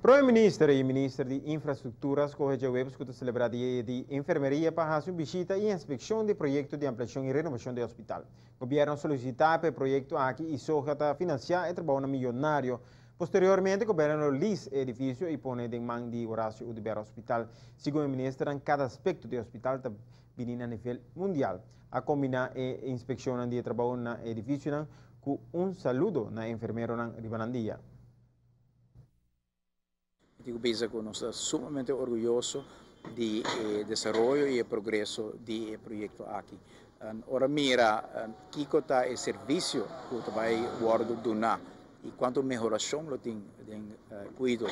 Prome Minister y Minister di Infrastructura a scoge djaweps cu ta celebra Dia di Enfermeria pa haci un bishita y inspeccion di proyecto di ampliacion y renovacion di hospital. Gobierno a solicita pa e proyecto aki y SOGA ta financia e trabounan millonario. Posteriormente Gobierno lo lease e edificio y pone den man di Horacio Oduber Hospital. Segun e ministernan cada aspecto di hospital ta bini na nivel mundial. A combina e inspeccionnan di e trabou na e edificionan cu un saludo na e enfermeronan riba nan dia. Mi tin ku bisa ku nos ta sumamente orguyoso di e desaroyo i e progreso di e proyekto aki. Ora mira kiko ta e servisio ku ta bai wòrdu duná i kuantu mehorashon lo tin den kuido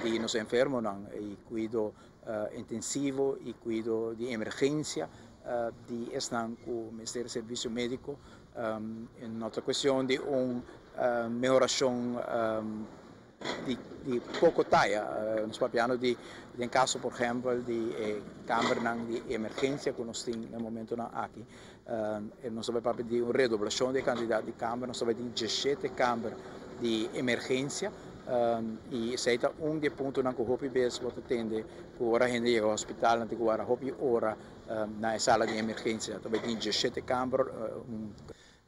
di nos enfermonan i kuido intensivo i kuido di emergensia di esnan ku mester servisio médiko. No ta kuestion di un mehorashon di poko taya. Nos papiando di den kaso por ehèmpel di e kambernan di emergensia ku nos tin na momentonan aki. Nos ta bai papia di un redoblashon di e kantidat di kamber. Nos ta bai tin diesshete kamber di emergensia i esei ta un di e puntonan ku hopi bes bo ta tende ku ora hende yega hospital nan tin ku wara hopi ora na e sala di emergensia. Ta bai tin diesshete kamber.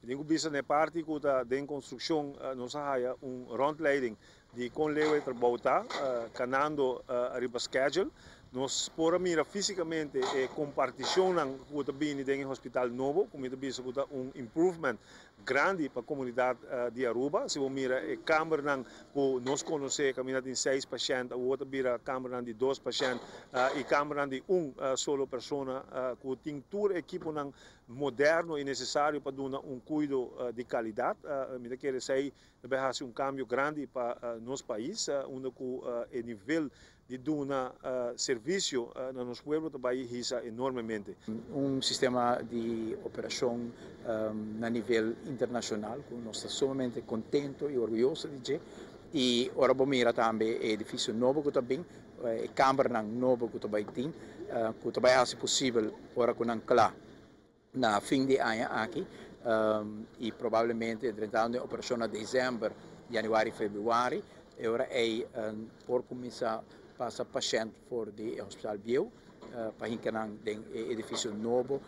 Mi tin ku bisa na e parti ku ta den konstrukshon nos a haya un rondleiding di kon leu e trabou ta kanando riba schedule. Nos por a mira físikamente e kompartishonnan ku ta bini den e hospital nobo, ku mi ta bisa ku ta un improvement grandi pa komunidat di Aruba. Si bo mira e kambernan ku nos konosé kaminda tin seis pashènt, awor ta bira kambernan di dos pashènt i kambernan di un solo persona ku tin tur ekiponan moderno i nesesario pa duna un kuido di kalidat. Mi ta kere esei ta bai hasi un kambio grandi pa nos pais, unda ku e nivel di duna servisio na nos pueblo ta bai hisa enormemente. Un sistema di operashon na nivel internashonal ku nos ta sumamente kontento i orguyoso di dje. I ora bo mira tambe e edifisio nobo ku ta bin, e kambernan nobo ku ta bai tin, ku ta bai hasi posibel ora ku nan kla na fin di aña aki i probablemente drentando den operashon na desèmber, yanüari, febrüari, e ora ei por kuminsá pasa pashènt for di e hospital bieu pa hinka nan den e edifisio nobo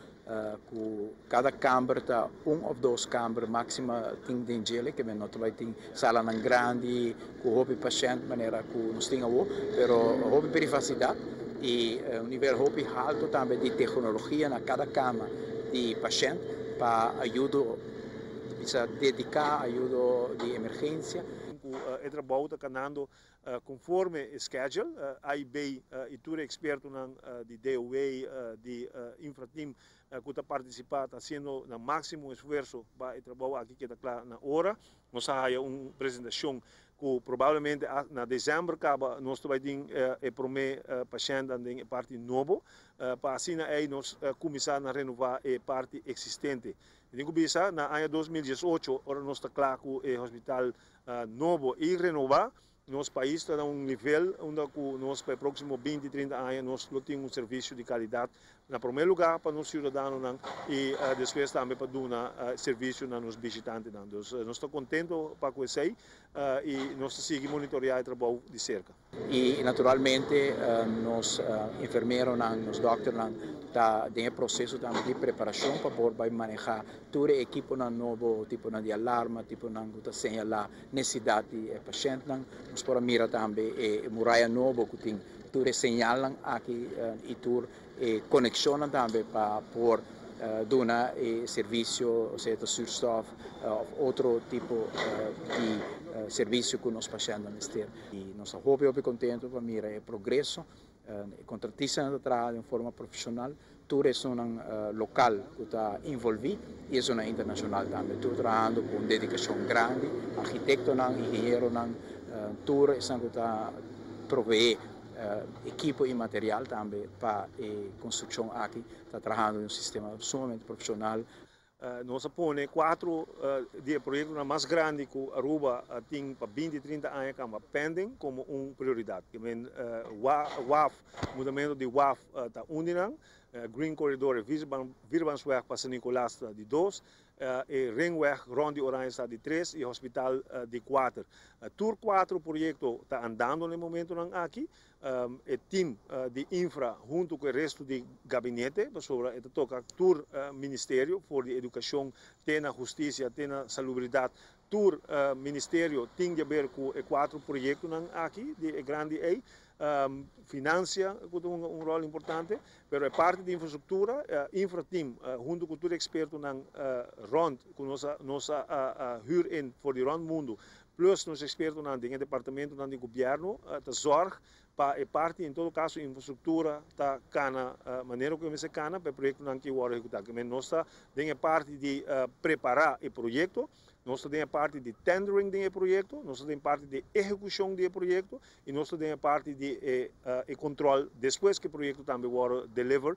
ku kada kamber ta un òf dos kamber máksima tin den djele, ke men no ta bai tin salanan grandi ku hopi pashènt manera ku nos tin awor, pero hopi privasidat i un nivel hopi haltu tambe di teknologia na kada kama di pashènt pa ayudo bisa dediká ayudo di emergensia. Ku e trabou ta kanando konforme e schedule, AIB i tur e ekspertonan di DOW, di Infrateam ku ta partisipá ta hasiendo nan máksimo esfuerso pa e trabou aki keda kla na ora. Nos a haya un presentashon ku probablemente na desèmber kaba nos ta bai tin e promé pashèntnan den e parti nobo pa asina ei nos kuminsá na renová e parti eksistente. Mi tin ku bisa na aña 2018 ora nos ta kla ku e hospital nobo i renobá, nos pais ta na un nivel unda ku nos pa e próksimo 20, 30 aña nos lo tin un servisio di kalidat na promé lugá pa nos siudadanonan i despues tambe pa duna servisio na nos bishitantenan. Dus nos ta kontento pa ku esei i nos ta sigui monitoreá e trabou di serka. I naturalmente nos enfermeronan, nos dòkternan ta den e proseso tambe di preparashon pa por bai manehá tur e ekiponan nobo, tiponan di alarma, tiponan ku ta señalá nesesidat di e pashèntnan. Nos por a mira tambe e muraya nobo ku tin tur e señalnan aki i tur e konekshonnan tambe pa por duna e servisio, sea ta zuurstof òf otro tipo di servisio ku nos pashèntnan mester. I nos ta hopi hopi kontentu pa mira e progreso. E kontratistanan ta traha den forma profeshonal, tur esunnan lokal ku ta involví i esunnan internashonal tambe, tur trahando ku un dedikashon grandi, arkitektonan, ingenieronan, tur esnan ku ta proveé ekipo i material tambe pa e konstrukshon aki ta trahando den un sistema sumamente profeshonal. Nos a pone cuatro di e proyectonan mas grandi cu Aruba tin pa 20, 30 aña camba pending como un prioridad. Ke men waf, mudamento di waf ta un di nan, Green Corridor e Vierbansweg pa San Nicolas ta di dos. E ringweg rond di Oranjestad di tres y hospital di cuater. Tur cuatro proyecto ta andando na e momentonan aki. E team di infra hunto cu e resto di gabinete, pasobra e ta toca tur ministerio, for di educacion te na husticia te na salubridad, tur ministerio tin di haber cu e cuatro proyectonan aki di e grandi ey. Financia cu ta hunga un rol importante, pero e parti di infrastructura, infra team hunto cu tur expertonan rond cu nos a huur in for di rond mundo, plus nos expertonan den e departamentonan di gobierno, ta zorg pa e parti, en todo caso, infrastructura ta cana manera cu mester cana pa e proyectonan cu wordo ehecuta. Nos ta den e parti di prepara e proyecto, nos ta den e parti di tendering di proyecto, nos ta den e parti di ehecucion di proyecto y nos ta den e parti di e control despues cu e proyecto tambe wordo deliver.